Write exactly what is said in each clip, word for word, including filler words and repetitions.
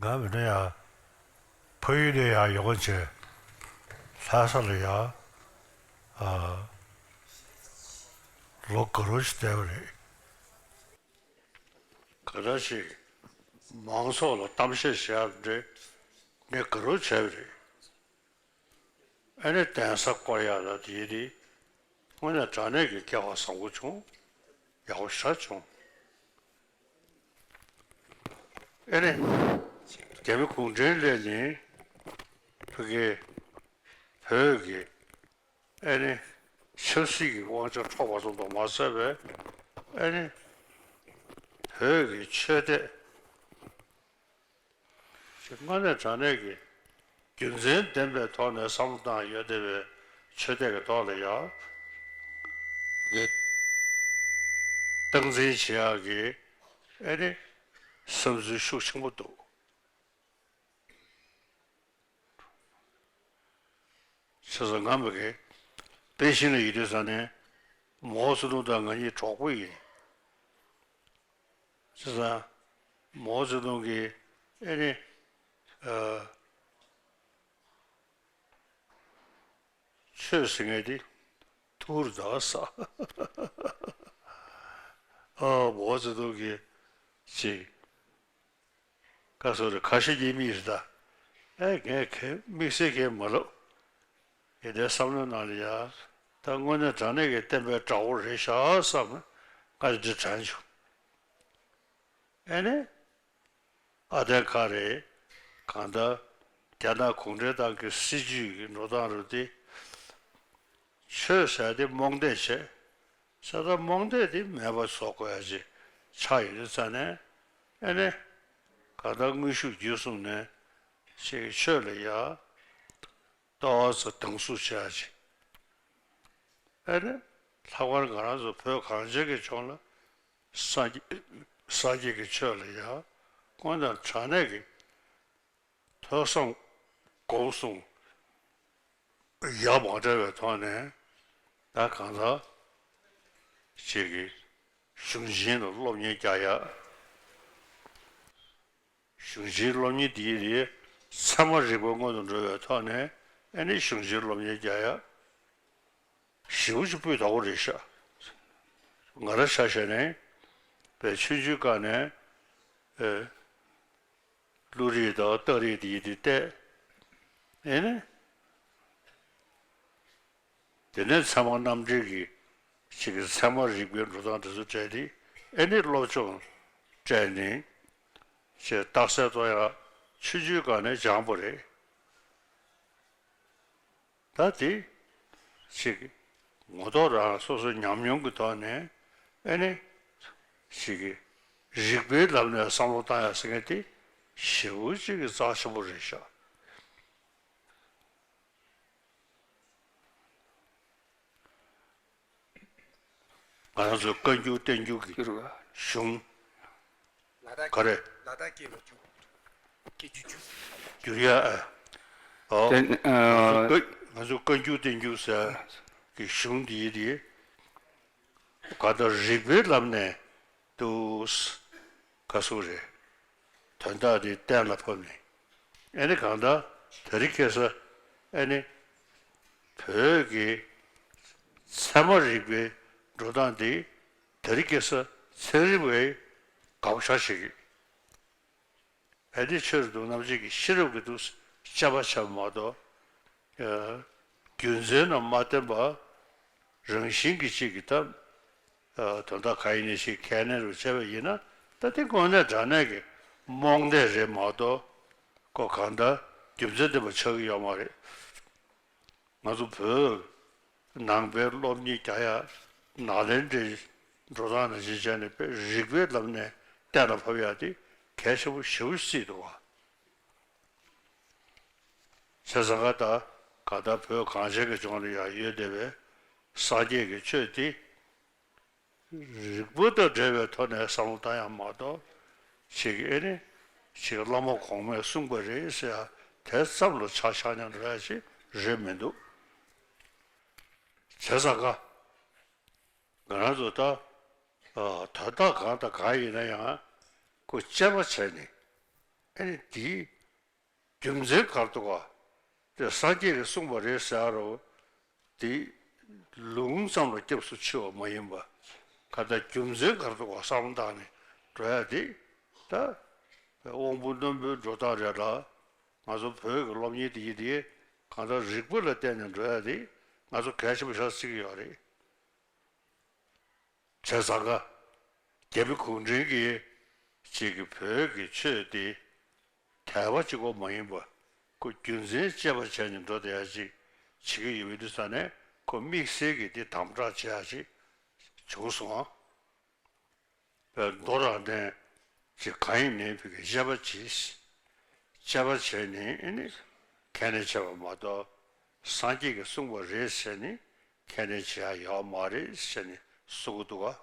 ང་མིན་ན་ཡང་ཕ་ཡུལ་ནས་ཡང་ཡོང་བྱས་ལྷ་ས་ལ་ཡང་ཨ་ལོ་དགུ་རོ་ཞིག་བསྡད་པ་རེད། ག་འདྲ་ཞིག་མང་ཚོགས་ལ་གཏམ་བཤད་བྱེད་ཡག་འདྲ་ངས་དགུ་རོ་བྱས་པ་རེད། ཨ་ནི་གདན་ས་བསྐོར་ཡག་ལ་དེ་དེ་དངོས་གནས་དྲང་གནས་ཀྱི་སྐལ་བ་བཟང་པོ་བྱུང་། ཡག་པོ་ཞེ་དྲག་བྱུང་། ཨ་ནི་རྒྱ་མི་གུང་ཁྲན་སླེབས་ནས་ཕ་གི་བོད་ཀྱི་ཨ་ནི་ཆབ་སྲིད་ཀྱི་དབང་ཆ་འཕྲོག་པ་ཙམ་དུ་མ་ཟད་པའི་ཨ་ནི་བོད་ཀྱི་ཆོས་དད། དངོས་གནས་དྲང་གནས་ཀྱི་རྒྱུ་མཚན་ལྡན་པའི་ཐོག་ནས་བསམ་བློ་བཏང་ཡོད་བསྡད་པའི་ཆོས་དད་ཀྱི་ཐོག་ལ་ཡང་གི་སྟངས་འཛིན་བྱེད་ཡག་གི་ཨེ་ནི་བསམ་ཚུལ་ཤུགས་ཆེན་པོ་འདུག་བྱས་ཙང་ང་མི་གི་པེ་ཅིང་ལ་ཡོད་དུས་ཙང་ནས་མའོ་ཙེ་ཏུང་དང་ང་གཉིས་གྲོགས་པོ་ཡིན། བྱས་ཙང་མའོ་ཙེ་ཏུང་གིས་ཨེ་ནི་ཨ་ཆོས་ཟེར་མཁན་དེ་ཐུར་ད་ས། ཨ་མའོ་ཙེ་ཏུང་གིས་ཅིག་ཀ་སོ་རེ་ཁ་ཤས་ཀྱི་མིག་རེད་ད། ཨེ་ངས་ཁས་དམིགས་བསལ་ཁས་མ་ལོབས། ཡིན་དེ་བསམ་བློའི་ནང་ལ་ཡ། ད་དངོས་གནས་དྲང་གནས་ཀྱི་བསྟན་པའི་དགྲ་བོ་རེད་ཤག་བསམ་ནས་ང་འདི་དྲན་བྱུང་། ཨེ་ནས། ཨ་དེ་ཁ་རེད། གང་ལྟར་རྒྱ་ནག་གུང་ཁྲན་ཏང་གི་སྲིད་ཇུས་ཀྱི་འགྲོ་སྟངས་རུ་དེ། ཆོས་ཟེར་དེ་རྨོངས་དད་བྱས། ས་ད་རྨོངས་དད་དེ་མེད་པ་བཟོ་དགོས་ཡ་ཅིག་ཆགས་ཡོད་དུས་ཙང་ནས། ཨེ་ནས། གང་ལྟར་དངོས་ཤུགས་བརྒྱུད་གསུམ་ནས་ཅིག་ཆོས་ལ་ཡ་ལྟ་བ་ཚོ་སྡང་ཟུག་བྱེད་ཡ་ཅིག་ཨེ་ནས། ལྷག་པར་ང་རང་ཚོ་བོད་གངས་ཅན་གྱི་ལྗོངས་ལ་སངས་རྒྱས་སངས་རྒྱས་ཀྱི་ཆོས་ལ་ཡ་དངོས་དང་དྲང་གནས་ཀྱི་ཐོས་བསམ་སྒོམ་གསུམ་ཡ་མ་བྲལ་བའི་ཐོག་ནས་ད་གང་ལྟར་ཅིག་གི་གཞུང་ཆེན་ལ་སློབ་གཉེར་རྒྱག་ཡ། གཞུང་ཆེན་སློབ་གཉེར་འདིའི་རིགས་ཚད་མ་རིག་པ་སྔོན་དུ་འགྲོ་བའི་ཐོག་ནས་ཨེ་ནི་གཞུང་ཆེན་སློབ་གཉེར་རྒྱག་ཡ། ཞེ་པོ་ཅིག་སྤུས་དག་པོ་རེད་ཤག་ང་རང་ཆ་བཞག་ནས་པའི་ཆུང་ཆུང་སྒང་ནས་ཨེ། བློ་རིག་དང་རྟགས་རིག་དེ་ཡིན་དེ་བལྟས། ཨེ་ནི། དེ་ནས་ཚད་མ་རྣམ་འགྲེལ་གྱི་ཅིག་གི་ཚད་མ་རིག་པའི་འགྲོ་སྟངས་དེ་ཚོ་སྤྲད་དེ་ཨེ་ནི་སློབ་སྦྱོང་སྤྲད་ནས་ཅེས་རྟགས་གསལ་གཏོང་ཡག་ཆུང་ཆུང་སྒང་ནས་སྦྱངས་པ་རེད། ད་དེ་ཅིག་ངོ་ཐོག་རང་སོ་སོའི་ཉམས་མྱོང་གི་ཐོག་ནས་ཨེ་ནི་ཅིག་རིག་པའི་ལམ་ནས་བསམ་བློ་བཏང་ཡག་ཟེར་མཁན་དེ་ཞེ་པོ་ཅིག་གི་རྩ་ཆེན་པོ་རེད་ཤག་ང་རང་ཚོའི་བཀའ་འགྱུར་བསྟན་འགྱུར་གྱི་གཞུང་། ལ་དྭགས་ག་རེ། ལ་དྭགས་སྐད་ལ་བསྒྱུར། སྐད་བསྒྱུར་བསྒྱུར། བསྒྱུར་ཡ་ཨ། ཨོ། དེ་ང་ཚོ་ཨ། བཀའ་ང་ཚོ་བཀའ་འགྱུར་བསྟན་འགྱུར་ཟེར་གྱི་གཞུང་འདིའི་དེ། ག་ད་རིག་པའི་ལམ་ནས་དུ། ག་ཟུག་རེད། དོན་དག་དེ་གཏན་ལ་ཕབ་ནས། ཨེ་ནི་གང་ལྟར་དེ་རིང་ཁ་སང་ཨེ་ནི་བོད་ཀྱི་ཚད་མ་རིག་པའི་འགྲོ་སྟངས་དེ་དེ་རིང་ཁ་སང་ཚན་རིག་པས་དགའ་པོ་ཞེ་དྲག་བྱེད་ཀྱི། ཨེ་ནི་ཆོས་རབ་ཏུ་རྣམ་འབྱེད་ཀྱི་ཤེས་རབ་ཀྱི་དུས་དཔྱད་པ་བྱས་པ་མ་གཏོགས། རྒྱུ་མཚན་རྣམས་མ་བསྟན་པ། རང་བཞིན་གྱི་གཅིག་གི་ཐབས། དོན་དག་གང་ཡིན་ནས་ཤིག་ཁས་ལེན་རུ་བྱས་པ་ཡིན་ན་ད་དེ་དངོས་གནས་དྲང་གནས་ཀྱི་རྨོངས་དད་རེད་མ་གཏོགས། ཁོ་གང་ལྟར་རྒྱུ་མཚན་ལྡན་པ་ཆགས་ཀྱི་ཡོད་མ་རེད། ང་ཚོ་བོད་ནང་པའི་སློབ་གཉེར་རྒྱག་ཡ་ནཱ་ལེནྡྲའི་འགྲོ་སྟངས་ནང་བཞིན་བྱས་ནས་དཔེ་རིག་པའི་ལམ་ནས་གཏན་ལ་ཕབ་ཡ་དེ་གལ་ཆེན་པོ་ཞེ་པོ་བརྩིས་འདུག་བ། བྱས་ཙང་ད་ག་ད་བོད་གངས་ཅན་གྱི་ལྗོངས་ལ་ཡང་ཡོད་བསྡད་པའི་སངས་རྒྱས་ཀྱི་ཆོས་དེ། རིག་པ་དང་འབྲེལ་བའི་ཐོག་ནས་བསམ་བློ་བཏང་ཡག་མ་གཏོགས། ཅིག་ཨེ་ནི། ཅིག་བླ་མ་གོང་མས་གསུངས་པ་རེད་ཟེར་ཡ་དེ་ཙམ་ལ་ཆ་ཆག་ཉམས་འགྲོ་ཡ་ཅིག་རེད་མི་འདུག་བྱས་ཙང་ཀ། ང་རང་ཚོ་ད། ཨ། དོན་དག་གང་དང་གང་ཡིན་ན་ཡང་། ཁོ་དཔྱད་པ་བྱས་ནས། ཨ་ནི་དེའི་རྒྱུ་མཚན་ག་རེ་འདུག་ག་དེ་སངས་རྒྱས་ཀྱིས་གསུངས་པ་རེད་ཟེར་རོ། དེ་ལུང་ཙམ་ལ་སྐྱབས་སུ་མཆི་བ་མ་ཡིན་པ། ག་ད་རྒྱུ་མཚན་ག་རེ་འདུག་ག་བསམ་བློ་བཏང་ནས་འགྲོ་ཡ་དེ། ད་དབང་པོ་རྣོན་པོའི་འགྲོ་སྟངས་རེད་ལ། ང་ཚོ་བོད་ཀྱི་སློབ་གཉེར་དེ་ཡིན་དེ། གང་ལྟར་རིགས་པ་ལ་བརྟེན་ནས་འགྲོ་ཡ་དེ་ང་ཚོ་གལ་ཆེན་པོ་ཞིག་བརྩི་གི་ཡོད་རེད། བྱས་ཙང་ཀ་རྒྱལ་པོ་གུང་ཁྲན་གྱིས་ཅིག་གི་བོད་ཀྱི་ཆོས་འདི་དད་པ་གཅིག་པོ་མ་ཡིན་པ། ཁོ་རྒྱུ་མཚན་དཔྱད་པ་བྱས་ནས་འགྲོ་བསྡད་ཡ་ཅིག་བྱེད་ཀྱི་ཡོད་པའི་དུས་ཙ་ནས་ཁོ་དམིགས་བསལ་གྱི་འདི་དམ་དྲག་བྱེད་ཡ་ཅིག་བྱུང་སོང་ཨ། པས་མདོ་རང་བསྟན་ཅིག་གང་ཡིན་ནའི་བོད་ཀྱི་དཔྱད་པ་གྱིས། དཔྱད་པ་བྱས་ནས་ཨེ་ནི་ཁས་ལེན་བྱས་པ་མ་གཏོགས། སངས་རྒྱས་ཀྱིས་གསུངས་པ་རེད་ཟེར་ནས་ཁས་ལེན་བྱེད་ཡ་ཡོད་མ་རེད་ཟེར་ནས་གསུང་གི་འདུག་ག་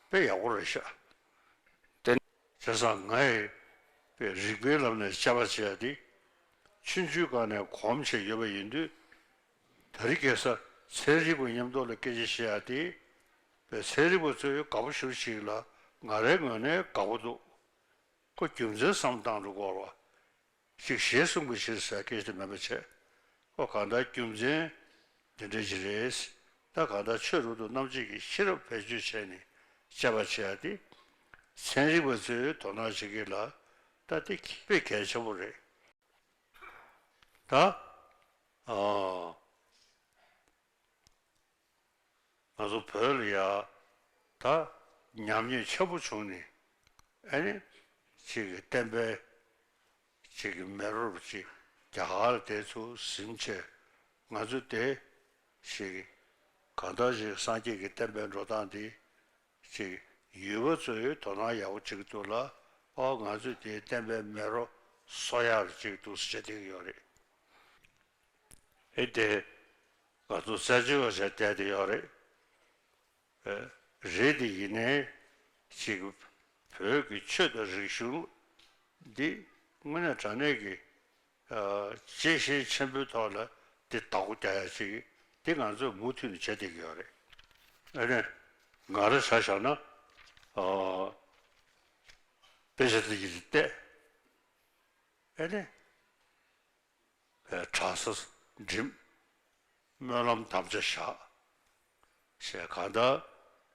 དཔེ་ཡག་པོ་རེད་ཤག་དེ་བྱས་ཙང་ང་ཡི་པའི་རིགས་པའི་ལམ་ནས་དཔྱད་པ་བྱེད་ཡ་དེ། ཆུང་ཆུང་སྒང་ནས་གོམས་བྱས་ཡོད་པ་ཡིན་དུས། དེ་རིང་ཁ་སང་ཚན་རིག་པ་མཉམ་དུ་ལ་སྐད་ཆ་བཤད་ཡ་དེ། པའི་ཚན་རིག་པ་ཚོས་དགའ་པོ་ཞེ་པོ་ཞིག་ལ་ང་རའི་ངོས་ནས་དགའ་པོ་འདུག་ཁོ་རྒྱུ་མཚན་བསམ་བློ་བཏང་འགྲོ་དགོས་རེད་བ། ཅིག་ཞེས་གསུངས་པའི་ཕྱིར་ཟེར་སྐད་ཆ་དེ་མིན་པ་བྱས། ཁོ་གང་ལྟར་རྒྱུ་མཚན་འདི་འདྲ་ཞིག་རེད། ད་གང་ལྟར་ཆོས་རབ་ཏུ་རྣམ་འབྱེད་ཀྱི་ཤེས་རབ་བེད་སྤྱོད་བྱས་ནས་དཔྱད་པ་བྱེད་ཡ་དེ། ཚན་རིག་པ་ཚོས་དོ་སྣང་བྱེད་ཀྱི་ལ་ད་དེ་དཔེ་གལ་ཆེན་པོ་རེད། ད་ཨ། ང་ཚོ་བོད་ལ་ཡ་ད་ཉམས་ཉེས་ཆེན་པོ་བྱུང་ནས། ཨ་ནི་ཅིག་གི་བསྟན་པའི་ཅིག་གི་མེ་རོ་ཅིག་རྒྱ་གར་ལ་དེ་ཚོ་ཟིན་བྱས། ང་ཚོ་དེ་ཅིག་གང་ལྟར་ཅིག་སངས་རྒྱས་ཀྱི་བསྟན་པའི་འགྲོ་སྟངས་འདི་ཅིག་ཡུལ་པ་ཚོས་དོ་སྣང་ཡག་པོ་བྱེད་ཀྱི་འདུག་ལ། ཨོ་ང་ཚོས་དེའི་བསྟན་པའི་མེ་རོ་གསོ་ཡག་ཅིག་འདུག་ཟེར་བྱས་བསྡད་ཀྱི་ཡོད་རེད། ཨེ་དེ་ང་ཚོ་རྩད་གཅོད་པ་བྱས་བསྡད་དེ་ཡོད་རེད། ཨེ་རེད་དེ་ཡིན་ནའི་ཅིག་བོད་ཀྱི་ཆོས་དང་རིག་གཞུང་འདི་དངོས་གནས་དྲང་གནས་ཀྱི་ཨ་གཅེས་ཤེས་ཆེན་པོའི་ཐོག་ལ་འདི་བདག་པོ་རྒྱག་ཡ་ཅིག་འདི་ང་ཚོས་མུ་མཐུད་ནས་བྱས་བསྡད་ཀྱི་ཡོད་རེད། ཨ་ནི་ང་རང་ཆ་བཞག་ན་ཨ་དཔེ་ཆ་འདི་ཡིས་བལྟས། ཨ་ནི། པའི་གྲྭ་ས་འགྲིམ། སྨོན་ལམ་དམ་བཅའ་བཞག་ཞེས་གང་ལྟར་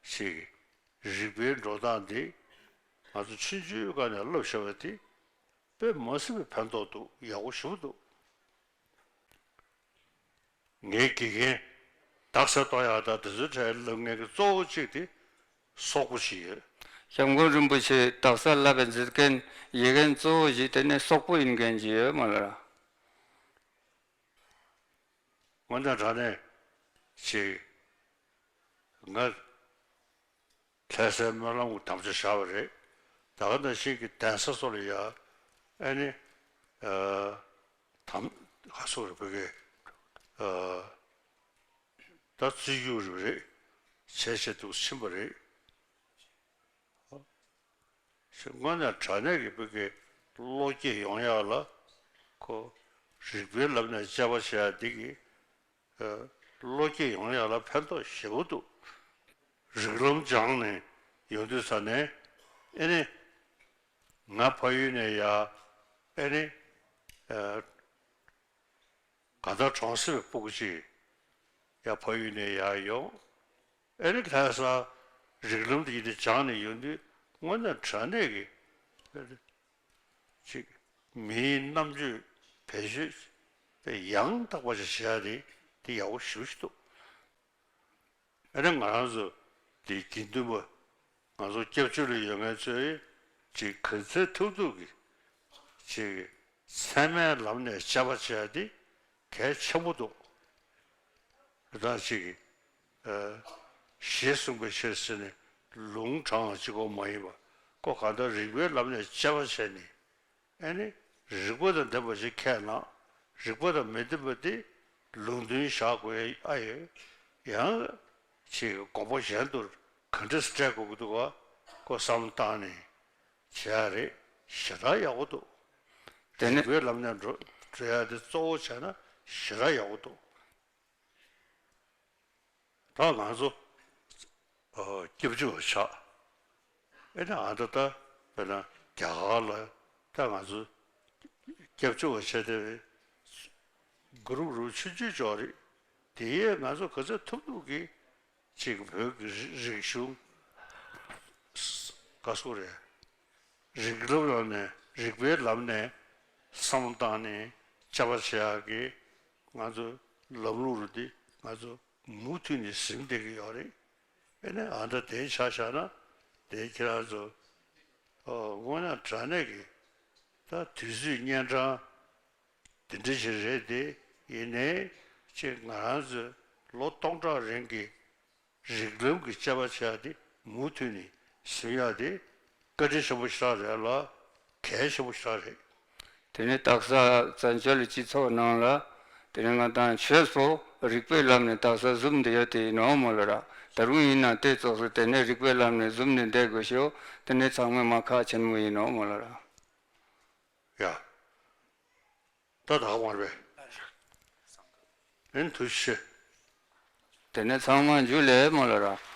ཞིག་རིག་པའི་འགྲོ་སྟངས་འདི་ང་ཚོ་ཆུང་ཆུང་སྒང་ནས་བསླབ་བཞག་པ་དེ་དཔེ་མ་སྲིད་པའི་ཕན་ཐོགས་འདུག་ཡག་པོ་ཞེ་པོ་འདུག་ངའི་དགེ་རྒན་རྡ་སར་གཏོང་ཡག་དང་དེ་ཚོའི་གྲས་ལབ་མཁན་གྱི་གཙོ་བོ་གཅིག་དེ་སོག་པོ་ཞིག་ཡོད། སྐྱབས་མགོན་རིན་པོ་ཆེ་རྡ་སར་བསླབ་པའི་མཛད་འགན་ཡི་རྒན་གཙོ་བོ་ཞིག་དེ་ནི་སོག་པོ་ཡིན་མཁན་ཅིག་ཡོད་མ་རེད། དངོས་གནས་དྲང་གནས་ཅིག་ང་ལྷ་སའི་སྨོན་ལམ་གྱི་དམ་བཅའ་བཞག་པ་རེད། ད་ག་ནང་བཞིན་གྱི་གདན་ས་སོགས་ལ་ཡ་ཨ་ནི་ཨ་དམ་ག་སོགས་རེད་བོད་སྐད་ཨ་ད་བརྩི་རྒྱུ་རེད་བྱས་བྱས་འདུག་ཕྱིན་པ་རེད། དངོས་གནས་དྲང་གནས་ཀྱི་བོད་ཀྱི་བློ་སྐྱེད་ཡོང་ཡག་ལ་ཁོ་རིག་པའི་ལམ་ནས་དཔྱད་པ་བྱེད་ཡག་འདི་གི་ཨ་བློ་སྐྱེད་ཡོང་ཡག་ལ་ཕན་ཐོགས་ཞེ་པོ་འདུག་རིགས་ལམ་སྦྱངས་ནས་ཡོང་དུས་ཙ་ནས་ཨེ་ནི་ང་ཕ་ཡུལ་ནས་ཡ་ཨེ་ནི་ཨ་གང་ལྟར་གྲོང་གསེབ་པའི་སྤུ་གུ་ཅིག་ཡ་ཕ་ཡུལ་ནས་ཡར་ཡོང་། ཨེ་རི་ལྷ་ས་རིགས་ལམ་དེ་ཡིན་དུས་སྦྱངས་ནས་ཡོང་དུས་དངོས་གནས་དྲང་གནས་ཀྱི་ཅིག་མིའི་རྣམ་དཔྱོད་བེད་སྤྱོད་དེ་ཡང་དག་པ་ཞིག་བྱེད་ཡ་དེ་དེ་ཡག་པོ་ཞེ་པོ་ཞིག་འདུག་ཨ་ནི་ང་རང་ཚོ་དེ་དགེ་འདུན་པ་ང་ཚོ་སྐྱབས་བཅོལ་ལ་ཡོད་མཁན་ཚོས་ཅིག་ག་ཚོད་ཐུབ་ཐུབ་ཀྱིས་ཅིག་ཚད་མའི་ལམ་ནས་དཔྱད་པ་བྱེད་ཡ་དེ་གལ་ཆེན་པོ་འདུག་ད་ཅིག་ཨ་ཞེས་གསུངས་པའི་ཕྱིར་ཟེར་ནས་ལུང་དྲངས་པ་གཅིག་པོ་མ་ཡིན་པ་ཁོ་གང་ལྟར་རིགས་པའི་ལམ་ནས་དཔྱད་པ་བྱས་ནས། ཨ་ནི་རིགས་པ་དང་ལྡན་པ་ཞིག་ཁས་བླངས། རིགས་པ་དང་མི་ལྡན་པ་དེ་ལུང་འདྲེན་བཞག་དགོས་ཨ་ཡོད། ཡང་ཅིག་དགོངས་པ་གཞན་དུ་ག་འདྲ་སེ་སྤྲད་དགོས་ཀྱི་འདུག་ག་ཁོ་བསམ་བློ་བཏང་ནས་བྱེད་ཡ་རེད། ཞེ་དྲག་ཡག་པོ་འདུག་དེ་ནི་རིགས་པའི་ལམ་ནས་འགྲོ་འགྲོ་ཡ་དེ་གཙོ་བོ་བྱས་ན་ཞེ་དྲག་ཡག་པོ་འདུག་ད་ང་ཚོ་ཨ་སྐྱབས་བཅོལ་བ་ཆགས། ཨེ་ན་ཨ་ད་ད་དཔེར་ན་རྒྱ་གར་ལ་ད་ང་ཚོ་ སྐྱབས་བཅོལ་བ་བྱས་ཏེ་གུ་རུབ་རུབ་ཆུང་ཆུང་ཅོག་རེད། དེ་ཡས་ང་ཚོ་ག་ཚོད་ཐུབ་ཐུབ་ཀྱིས་ཅིག་བོད་ཀྱི་རིག་གཞུང་ག་སོ་རེད། རིགས་ལམ་ལམ་ནས་རིག་པའི་ལམ་ནས་བསམ་བློ་བཏང་ནས་དཔྱད་པ་བྱེད་ཡག་གི་ང་ཚོ་ལམ་ལུགས་རུ་འདི་ང་ཚོ་མུ་མཐུད་ནས་ཟིན་བསྡད་ཀྱི་ཡོད་རེད། ཨེ་ནས་ཨ་ད་དེ་ཆ་བཞག་ན་དེ་ཁྱེད་རང་ཚོ་ཨོ་དངོས་གནས་དྲང་གནས་ཀྱི་ད་དུས་ཚོད་གཉན་འཕྲང་དེ་འདྲ་ཞིག་རེད་དེ། ཡིན་ནའི་ཅིག་ང་རང་ཚོས་ལོ་སྟོང་ཕྲག་རིང་གི་རིགས་ལམ་གྱི་དཔྱད་པ་བྱས་ཏེ་མུ་མཐུད་ནས་ཟིན་ཡག་དེ་བཀའ་དྲིན་ཆེན་པོ་ཞེ་དྲག་རེད་ལ། གལ་ཆེན་པོ་ཞེ་དྲག་རེད། དེ་ནས་དག་ས་བཙན་བྱོལ་སྤྱི་ཚོགས་ནང་ལ་དེ་ནས་ང་དང་ཆོས་སོགས་རིག་པའི་ལམ་ནས་དག་ས་ཟུམ་བསྡད་ཡོད་དེ་ཡིན་ནོ་མོ་ལ་ར། ད་རུང་ཡིན་ན་དེ་ཙོགས་སུ་དེ་ནས་རིག་པའི་ལམ་ནས་ཟུམ་ནས་བསྡད་དགོས་ཤོག་དེ་ནས་ཚང་མས་མ་ཁག་ཆེན་མོ་ཡིན་ནོ་མོ་ལ་ར། ཡ། ད་ད་ག་མ་རེད་པས། ཨེན་ཐུ་ཤེ། དེ་ནས་ཚང་མ་འཇུ་ལེ་མོ་ལ་ར།